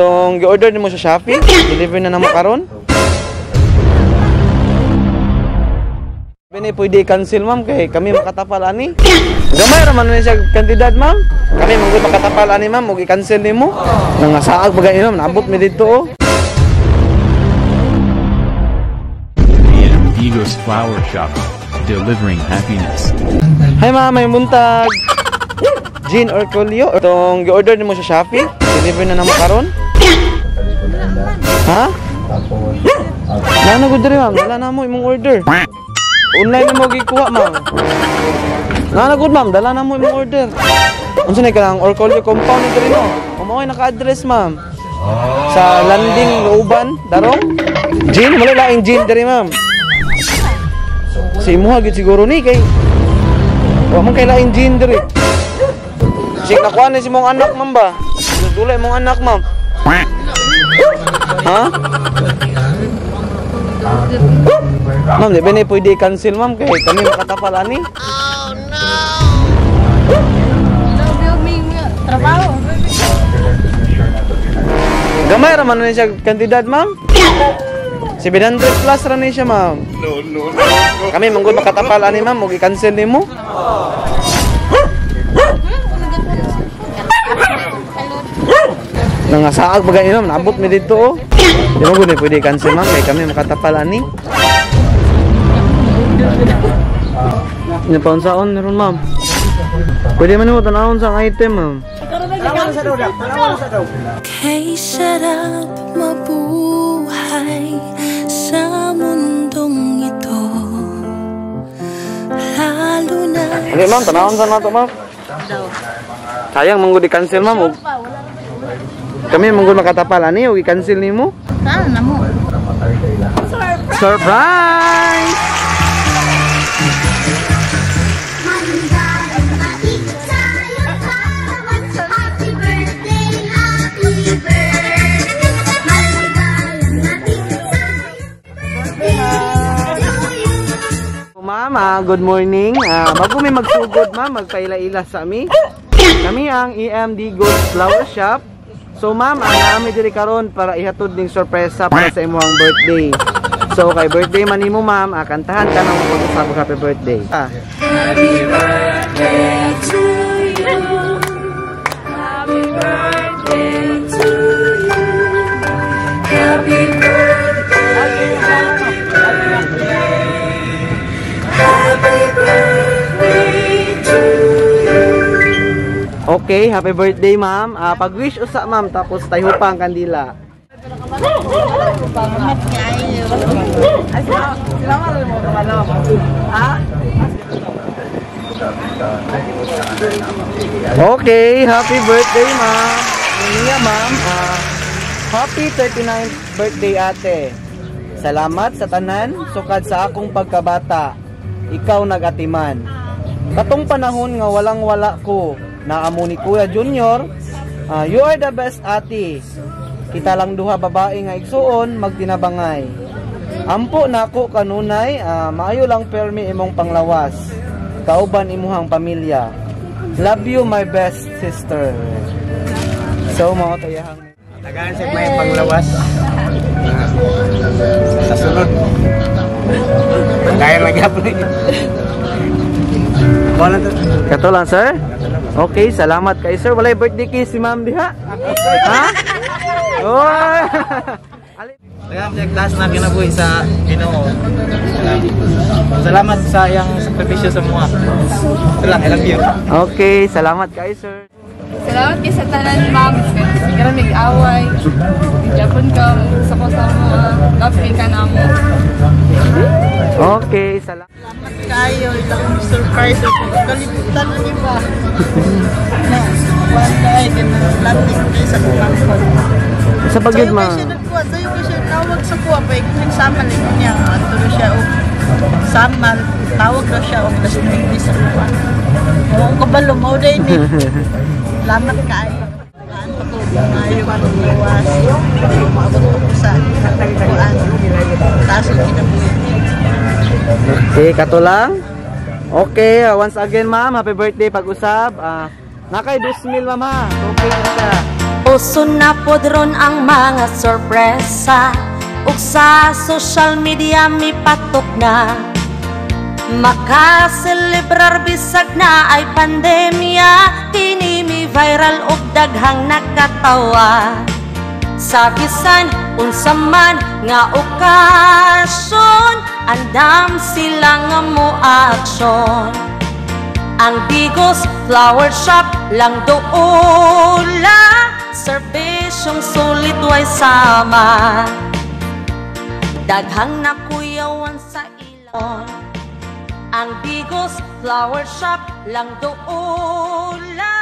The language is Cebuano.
Tong gi-order nimo sa Shopee, deliver na namo karon. Bini pwede i-cancel, ma'am, kay kami makatapal ani. Gamay ra man ni siya kantidad, ma'am. Kami manggod makatapal ani, ma'am, ug i-cancel nimo. Nangasaag pa gani, ma'am, naabot mi didto oh. AM Digos Flower Shop, delivering happiness. Hi ma'am, may buntag. Jean or Colio? Tong gi-order nimo sa Shopee, deliver na namo karon. Ha? Nana gud diri, ma'am, dala na mo imong order. Online na mo gikuha, ma'am. Nana gud, ma'am, dala na mo imong order. Unsa na kanang Orcolio compound ni diri no? Umaoy naka-address, ma'am. Sa landing Looban, Darong. Jean, wala laing Jean diri, ma'am. Si imuha gyud siguro ni kay wa man kay laing Jean diri. Sig nakuha ni si mong anak, ma'am ba? Dulay mong anak, ma'am. Ha? Ma'am, di ba ni pwede i-cancel, ma'am, kay kami makatapal ani? Oh no! Trabaho. Gamay ra man ni siya kantidad, ma'am. 700 plus ra ni siya, ma'am. No, no, no. Kami manggod makatapal ani, ma'am, ug i-cancel nimo. Nangasaag pa gani, ma'am, naabot mi didto oh. Di ba gud ni pwede i-cancel, ma'am, kay kami makatapal ani. Nya paunsaon ron, ma'am? Pwede man nimo tan-awon sa item, ma'am. Kay sarap mabuhay sa mundong ito, lalo na Okay, ma'am, tan-awon sa nato, ma'am. Sayang manggod i-cancel, ma'am. Kami manggod makatapal ani ug i-cancel nimo. Saan na mo? Surprise! Happy birthday, happy birthday. Ma'am, good morning. Bago mi magsugod, ma'am, magpaila-ila sa ami. Kami ang EMD Gold Flower Shop. So ma'am, ang nami diri karon para ihatod ning sorpresa para sa imong birthday. So kay birthday man nimo, ma'am, kantahan ka nang pag-usab happy birthday. Happy birthday to you. Happy birthday to you. Happy birthday, happy birthday. Happy birthday to you. Okay, happy birthday, ma'am. Pag-wish usa, ma'am, tapos tayo pa ang kandila. Okay, happy birthday, ma'am. Niya, ma'am. Happy 39th birthday, ate. Salamat sa tanan, sukad sa akong pagkabata. Ikaw nagatiman. Katong panahon nga walang-wala ko, naamo ni Kuya Junior, you are the best, ate. Kita lang duha babae nga igsuon, magtinabangay. Ampo nako kanunay, maayo lang permi imong panglawas. Kauban imuhang pamilya. Love you, my best sister. So, mao tayahang tagaan sa may panglawas. Sa sunod. Kaya lagi apa ni? Kato lang, sir? Okay, salamat kay sir. Walay birthday kiss si ma'am diha. Ha? Oh. Tagaan sa class na kinabuhi sa Ginoo. Salamat sa iyang sakripisyo sa mga. Ito lang, I love you. Okay, salamat kay sir. Salamat kay sa tanan, ma'am. Siguro may away. Japon ka sa ko sa mga love ka na mo. Okay, salamat. Salamat kayo. Ilang surprise. Kalimutan na niyo ba? Na, one day, landing kayo sa kumangkon. Sa pagyud, ma'am. Sayo kayo siya tawag sa kuha. Pa ikon samal niya. Ato na siya o samal. Tawag na siya o tas nini sa kuha. Oo, kabalo mo din eh. Salamat kayo. Kaan pa ko, maayo pa luwas. Maabot ko sa kuhaan. Taas ang kinabuhi. Okay, kato lang. Okay, once again, ma'am, happy birthday pag-usab. Nakay 2,000, ma'am, ha. Okay na siya. Uso na pod ron ang mga sorpresa ug sa social media mipatok na. Makaselebrar bisag naay pandemya. Kini mi viral og daghang nakatawa. Sa bisan unsa man nga okasyon, andam sila nga mo aksyon. Ang Digos Flower Shop lang duula, serbisyong sulit, way sama. Daghang nakuyawan sa ilon. Ang Digos Flower Shop lang duula.